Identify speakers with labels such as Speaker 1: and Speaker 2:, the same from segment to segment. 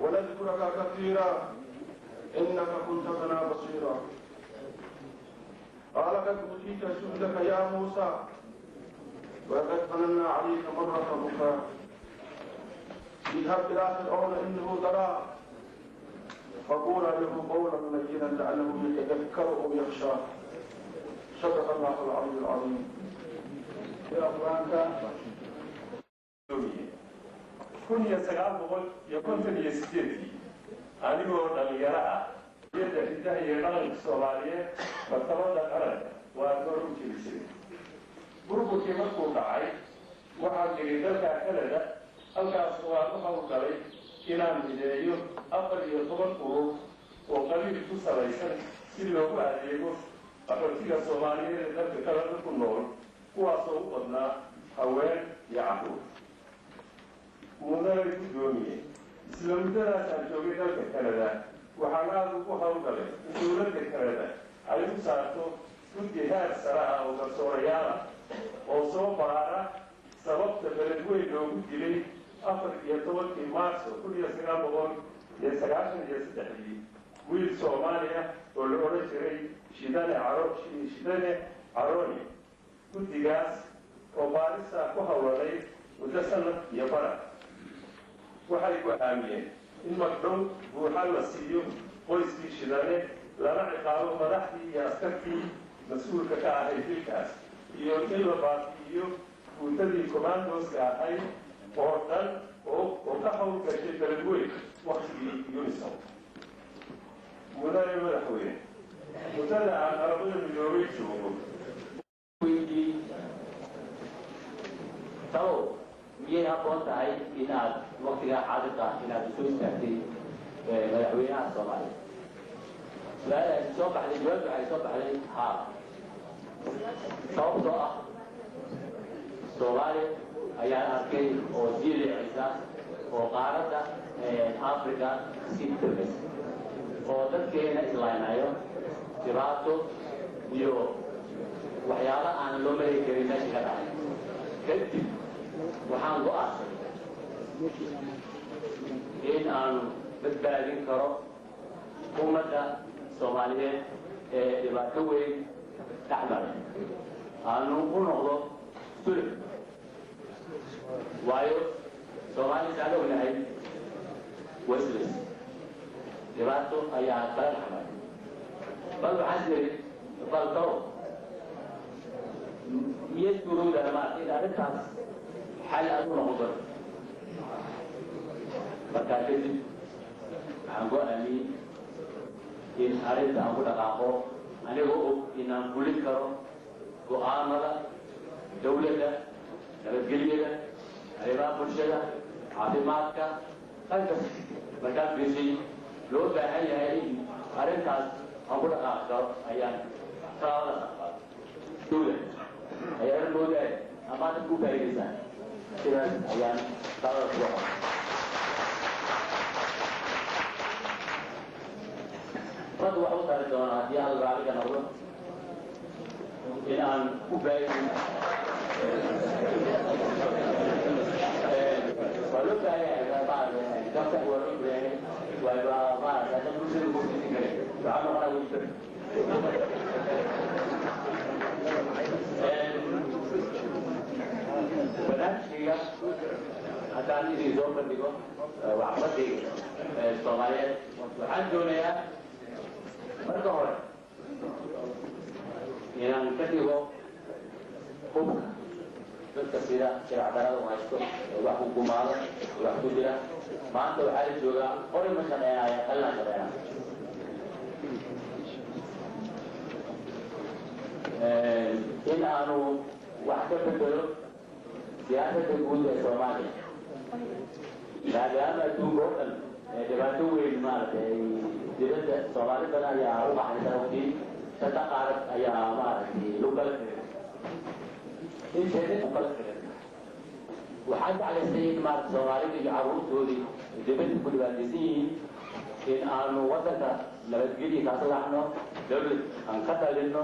Speaker 1: ونذكرك كثيرا إنك كنت بنا بصيرا. قال قد أوتيت سؤلك يا موسى وقد مننا عليك مرة أخرى. اذهب إلى فرعون إنه طغى فقولا له قولا لينا لعله يتذكر أو يخشى. صدق الله العلي العظيم. يا قرآنك
Speaker 2: 1958 anigoo dhalinyaro ah iyada hidaha iyo dhaqanka Soomaaliyeed martabada qaranka waa door u jirisay. Burburkii markuu dhacay waxaan tegay dalka Kanada, halkaas waan u howlgalay inaan mideeyo 14 urur oo qabiil ku salaysan si loogu adeego qaxootiga Soomaaliyeed ee dalka Kanada ku nool, kuwaasoo u badnaa haween iyo carruur. Mudane guddoomiye, isla muddadaas aan joogay dalka Kanada waxaan aada ugu howlgalay in dowladda Kanada ay u saarto guddi heer sare ah oo garsoorayaal ah oo soo baara sababta beledweyn loogu dilay 14-kii Maarso 1993 wiil Soomaaliya oo la odhan jiray Shidane Caroni. Guddigaas oo baarista ku howlanay muddo sanad iyo bara waxay go'aamiyeen in magdhow buuxa la siiyo qoyskii Shidane, lana ciqaabo madaxdii iyo askartii mas-uulka ka ahayd dilkaas, iyo in la baabi'iyo guutadii commandoska ahayd oo dhan oo ka howlgashay beledweyn waktigii UNISOM. Mudane madaxweyne, muddada aan Qaramada Midoobay joogo
Speaker 3: weydii talow miyay habboon tahay in aad waktigaa xaadirka inaad soo istaagtay madaxweynaha Soomaaliya? Su-aalaasi soo baxday, jawaabtu waxay soo baxday haa, sababtoo ah Soomaaliya ayaan arkay oo sii leexaysa oo qaaradda Africa sii tirmaysa oo dadkeena islaaynayo dhibaato iyo waxyaaba aan loo mari karin meesha ka dhacay. Kadib waxaan go'aansaday in aanu badbaadin karo ummadda Soomaaliyeed ee dhibaato weyn dhex maray, aanu u noqdo sulux. Waayo Soomaaliya saan ognahay waslis dhibaato ayaa kala dhex maray. Bal waxaan is iri, bal talo miyay suurowdaa maarata in arrintaas xal aad u noqon karto? Markaa kadib waxaan go'aamiyey in arrinta aan ku dhaqaaqo, anigoo og inaan fulin karo go'aamada dawladda, nabadgelyada, arrimaha bulshada, caafimaadka, dhankas markaan fiirshay loo baahan yahay in arrintaas aan ku dhaqaaqi karo ayaan talaabadaas aqbaal. Dawlad ayaan moodaay ama dadku u faa'iidaysaan, sidaas ayaan talada kuga qabay. Raggu waxa u tari doonaa haddii Alla raalli ka noqdo in aan ku faa'iidin. Waa loo baahan yahay kaftan, waa loo baahan yahay, waa maarata dad bulshada ku fidin kare waxaa noqonaa wajir. Barnaamijkayga haddaan idin soo bandhigo waxqabadkayga Soomaaliyeed, waxaan doonayaa marka hore inaan ka dhigo hubka dadka sida sharcdarada u haysto ee wax ku gumaado, wax ku jira. Maanta waxaa la joogaa qori ma shaqeynaya, qalina shaqeynaya. In aanu wax ka bedelo siyaasadda guud ee Soomaaliya, maadaama adduunka oo dhan dhibaato weyn maaragtay dibadda Soomaali badan ayaa u baxday sanadkii, shanta qaarad ayaa maaragtay lagu kala xiray, inteeda u kala xiray. Waxaan jeclaystay in maarata Soomaalida iyo carruurtoodii dibadda ku dhibaataysan yihiin in aanu waddanka nabadgelya kaasa laxno, dawlad aan ka dhalinno.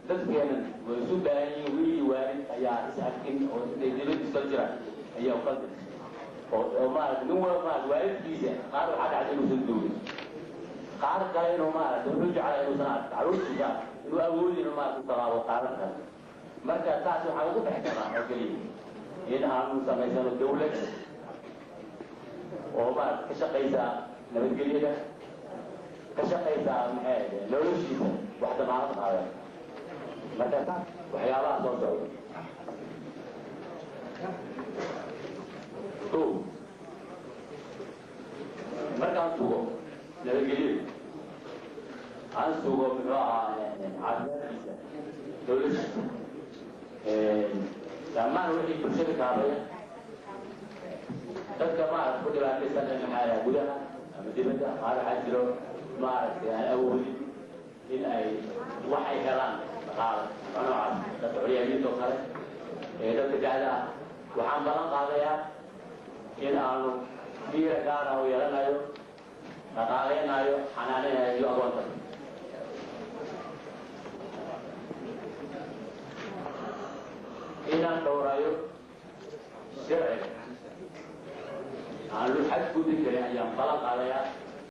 Speaker 3: Dadkeenan way isu baahan yihiin, wiil iyo waalid ayaa is arkin oo intay dibadda iskala jiraan ayaa u qaldan oo maarata nin walba maarata waalidkiisa qaar waxaa dhacday inuusan duugin, qaar kale inuu maarata wuxuu jeclaa inuusan arkin carruurtiisa ark, inuu awoodi inuu maarata u tallaabo qaaran kale. Marka taas waxaan ugu bixi karnaa oo keliya in aanu samaysano dawlad oo maarata ka shaqaysa nabadgelyada, ka shaqaysa maxay noloshiisa wax damaanad qaadan. Marka taas waxyaabaha soo socda: ko markaan sugo nabadgelyada, aan sugo muxuu ahaa caafimaadkiisa, dawladdiisa, dhammaan wixii bulshada kaabaya, dadka maarata ku dhibaataysan maxaa gudaha ama dibadda, qaar waxaa jiro maaragtay aan awoodin in ay waxay helaan dhaqaale noocaas, dadka curyaamiinta oo kale ee dadka da'da ah. Waxaan ballan qaadayaa in aanu fiira gaara u yeelanayo, dhaqaaleynayo, xanaaninayo.